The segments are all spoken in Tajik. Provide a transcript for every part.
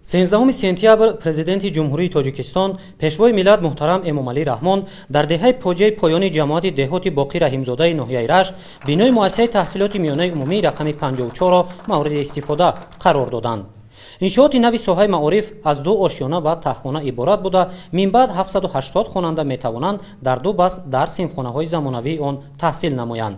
13 сентябр Президенти Ҷумҳурии Тоҷикистон, Пешвои миллат муҳтарам Эмомалӣ Раҳмон дар деҳаи Поҷаи Поёни ҷамоати деҳоти Боқӣ Раҳимзодаи ноҳияи Рашт бинои муассисаи таҳсилоти миёнаи умумии рақами 54-ро мавриди истифода қарор доданд. Иншооти нави соҳаи маориф аз ду ошёна ва таҳхона иборат буда, минбаъд 780 хонанда метавонанд дар ду баст дар синфхонаҳои замонавии он таҳсил намоянд.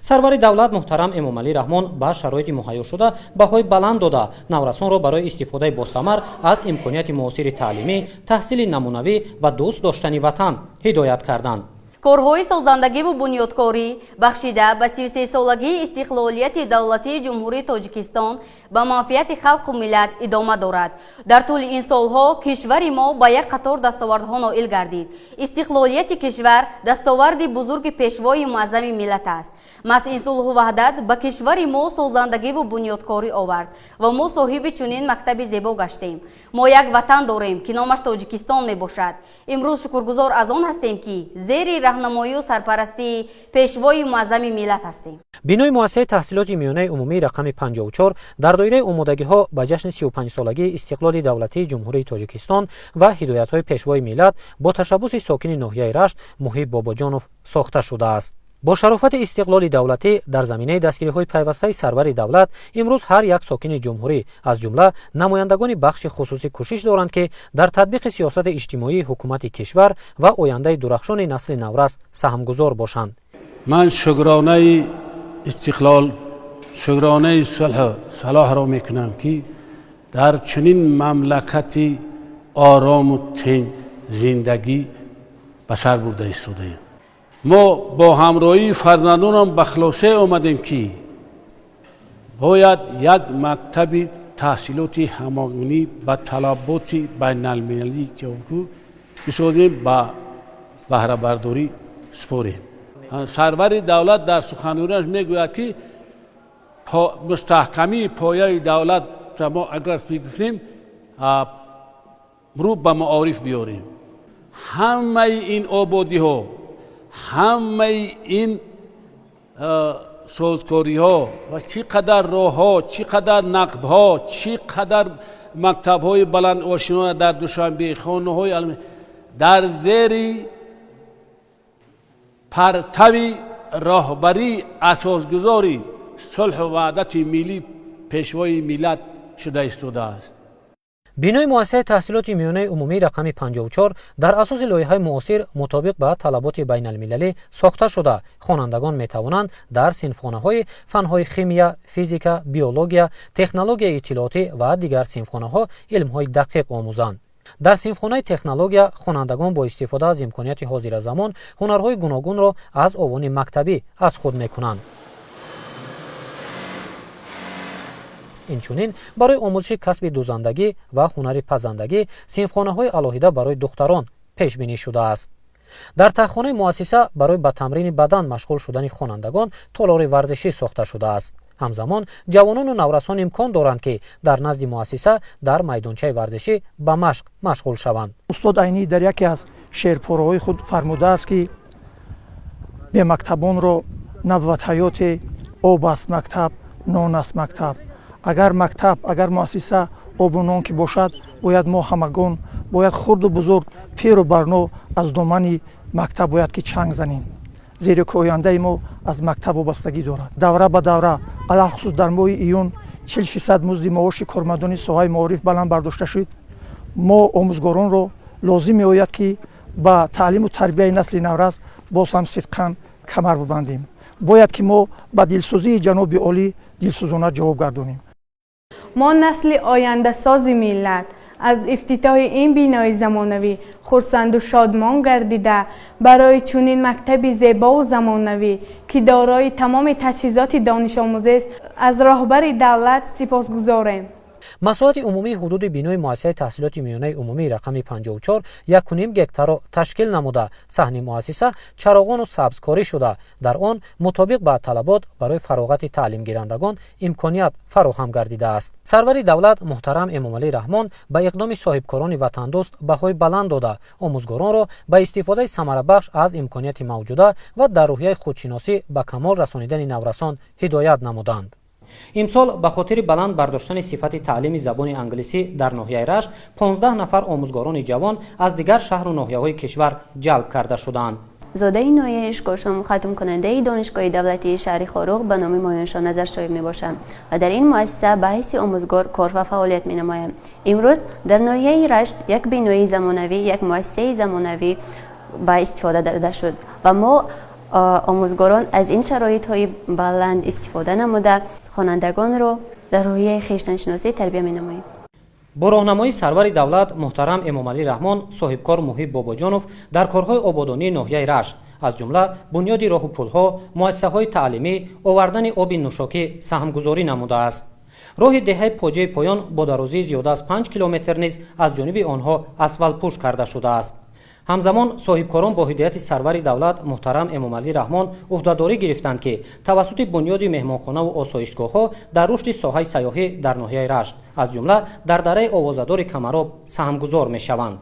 Сарвари давлат муҳтарам Эмомалӣ Раҳмон ба шароити муҳайёшуда баҳои баланд дода, наврасонро барои истифодаи босамар аз имконияти муосири таълимӣ, таҳсили намунавӣ ва дӯст доштани ватан ҳидоят карданд. Корҳои созандагиву бунёдкорӣ бахшида ба 33-солагии истиқлолияти давлатии Ҷумҳурии Тоҷикистон ба манфиати халқу миллат идома дорад. Дар тӯли ин солҳо кишвари мо ба як қатор дастовардҳо ноил гардид. Истиқлолияти кишвар дастоварди бузурги Пешвои муаззами миллат аст. Маҳз ин сулҳу ваҳдат ба кишвари мо созандагиву бунёдкорӣ овард ва мо соҳиби чунин мактаби зебо гаштем. Мо як ватан дорем, ки номаш Тоҷикистон мебошад. Имрӯз шукргузор аз он ҳастем, ки зери раҳнамоию сарпарастии Пешвои муаззами миллат ҳастем. Бинои муассисаи таҳсилоти миёнаи умумии рақами 54 дар доираи омодагиҳо ба ҷашни 35-солагии истиқлоли давлатии Ҷумҳурии Тоҷикистон ва ҳидоятҳои Пешвои миллат бо ташаббуси сокини ноҳияи Рашт Муҳиб Бобоҷонов сохта шудааст. Бо шарофати истиқлоли давлатӣ дар заминаи дастгириҳои пайвастаи сарвари давлат имрӯз ҳар як сокини ҷумҳурӣ, аз ҷумла намояндагони бахши хусусӣ, кӯшиш доранд, ки дар татбиқи сиёсати иҷтимоии ҳукумати кишвар ва ояндаи дурахшони насли наврас саҳмгузор бошанд. Ман шукронаи истиқлол, шукронаи сулҳу салоҳро мекунам, ки дар чунин мамлакати орому тинҷ зиндагӣ ба сар бурда истодаем. Мо бо ҳамроҳии фарзандонам ба хулоса омадем, ки бояд як мактаби таҳсилоти ҳамагонӣ ба талаботи байналмилалӣ ҷавобгӯ бисозем, ба баҳрабардорӣ супорем. Сарвари давлат дар суханрониаш мегӯяд, ки мустаҳкамии пояи давлат мо агар бигӯем, рӯ ба маориф биёрем. Ҳамаи ин ободиҳо, ҳамаи ин созкориҳо ва чӣ қадар роҳҳо, чӣ қадар нақбҳо, чӣ қадар мактабҳои баландошиёна дар Душанбе, хонаҳои дар зери партави роҳбарии асосгузори сулҳу ваҳдати миллӣ, Пешвои миллат шуда истодааст. Бинои муассисаи таҳсилоти миёнаи умумии рақами 54 дар асоси лоиҳаи муосир мутобиқ ба талаботи байналмилалӣ сохта шуда, хонандагон метавонанд дар синфхонаҳои фанҳои химия, физика, биология, технологияи иттилоотӣ ва дигар синфхонаҳо илмҳои дақиқ омӯзанд. Дар синфхонаи технология хонандагон бо истифода аз имконияти ҳозиразамон ҳунарҳои гуногунро аз овони мактабӣ аз худ мекунанд. Инчунин барои омӯзиши касби дӯзандагӣ ва ҳунари пазандагӣ синфхонаҳои алоҳида барои духтарон пешбинӣ шудааст. Дар таҳхонаи муассиса барои ба тамрини бадан машғул шудани хонандагон толори варзишӣ сохта шудааст. Ҳамзамон ҷавонону наврасон имкон доранд, ки дар назди муассиса дар майдончаи варзишӣ ба машқ машғул шаванд. Устод Айнӣ дар яке аз шеърпораҳои худ фармудааст, ки бемактабонро набвад ҳаёте, об аст мактаб, нон аст мактаб. Агар мактаб, агар муассиса обу нон ки бошад, бояд мо ҳамагон, бояд хурду бузург, пиру барно аз домани мактаб бояд ки чанг занем, зеро ки ояндаи мо аз мактаб вобастагӣ дорад. Давра ба давра, алалхусус дар моҳи июн, 40% музди маоши кормандони соҳаи маориф баланд бардошта шуд. Мо омӯзгоронро лозим меояд, ки ба таълиму тарбияи насли наврас боз ҳам сидқан камар бибандем. Бояд ки мо ба дилсӯзии ҷаноби олӣ дилсӯзона ҷавоб гардонем. Мо, насли ояндасози миллат, аз ифтитоҳи ин бинои замонавӣ хурсанду шодмон гардида, барои чунин мактаби зебову замонавӣ, ки дорои тамоми таҷҳизоти донишомӯзист, аз роҳбари давлат сипосгузорем. Масоҳати умумии ҳудуди бинои муассисаи таҳсилоти миёнаи умумии рақами 54 1,5 гектарро ташкил намуда, саҳни муассиса чароғону сабзкорӣ шуда, дар он мутобиқ ба талабот барои фароғати таълимгирандагон имконият фароҳам гардидааст. Сарвари давлат муҳтарам Эмомалӣ Раҳмон ба иқдоми соҳибкорони ватандӯст баҳои баланд дода, омӯзгоронро ба истифодаи самарабахш аз имконияти мавҷуда ва дар рӯҳияи худшиносӣ ба камол расонидани наврасон ҳидоят намуданд. Имсол ба хотири баланд бардоштани сифати таълими забони англисӣ дар ноҳияи Рашт 15 нафар омӯзгорони ҷавон аз дигар шаҳру ноҳияҳои кишвар ҷалб карда шуданд. Зодаи ноҳияи Ишкошим, хатмкунандаи Донишгоҳи давлатии шаҳри Хоруғ ба номи Моёншо Назаршоев мебошам ва дар ин муассиса ба ҳайси омӯзгор кор ва фаъолият менамоям. Имрӯз дар ноҳияи Рашт як бинои замонавӣ, як муассисаи замонавӣ ба истифода дода шуд ва мо, омӯзгорон, аз ин шароитҳои баланд истифода намуда, хонандагонро дар рӯҳияи хештаншиносӣ тарбия менамоем. Бо роҳнамоии сарвари давлат муҳтарам Эмомалӣ Раҳмон, соҳибкор Муҳиб Бобоҷонов дар корҳои ободонии ноҳияи Рашт, аз ҷумла бунёди роҳу пулҳо, муассисаҳои таълимӣ, овардани оби нӯшокӣ саҳмгузорӣ намудааст. Роҳи деҳаи Поҷаи Поён бо дарозии зиёда аз 5 километр низ аз ҷониби онҳо асфалтпӯш карда шудааст. Ҳамзамон соҳибкорон бо ҳидояти сарвари давлат муҳтарам Эмомалӣ Раҳмон ӯҳдадорӣ гирифтанд, ки тавассути бунёди меҳмонхонаву осоишгоҳҳо дар рушди соҳаи сайёҳӣ дар ноҳияи Рашт, аз ҷумла дар дараи овозадори Камароб саҳмгузор мешаванд.